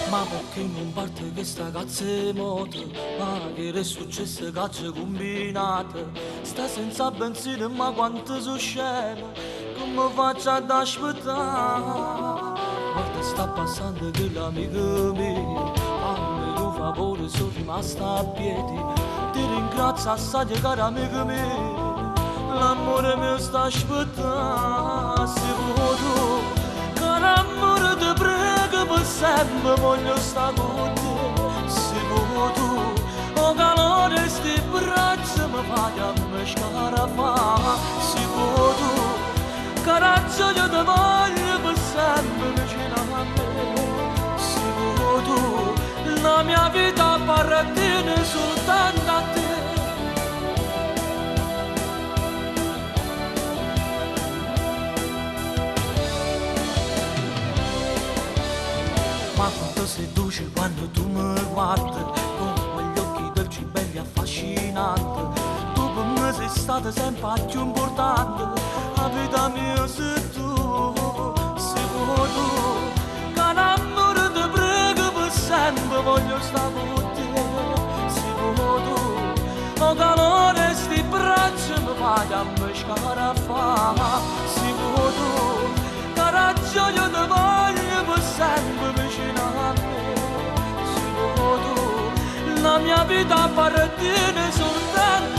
Ma perché non parte questa cazzo 'e moto? Ma che è successo che c'è combinato? Sta senza benzina ma quanto so scema, come faccio ad aspettare? Guarda sta passando quell'amico mio, fammi un favore, sono rimasto a piedi. Ti ringrazio assai caro amico mio, l'amore mio sta aspettando. Se vuoi tu, caro amore ti prego per sempre voglio stare con te. Se vuoi tu, o calore sti braccia mi fai a me scarafà. Se vuoi tu, caraccia io ti voglio per sempre vicino a me. Se vuoi tu, la mia vita appartiene soltanto a te. Ma quanto sei dolce quando tu mi guardi, con quegli occhi dolci belli affascinanti. Tu per me sei stata sempre la più importante, la vita mia sei tu, sei tu. Che l'amore ti prego per sempre voglio stare con te, sei tu. O calore sti braccia mi fai a me scarafà, sei tu. Caraccia io ti voglio per sempre vicino a me, se vuoi tu, la mia vita appartiene soltanto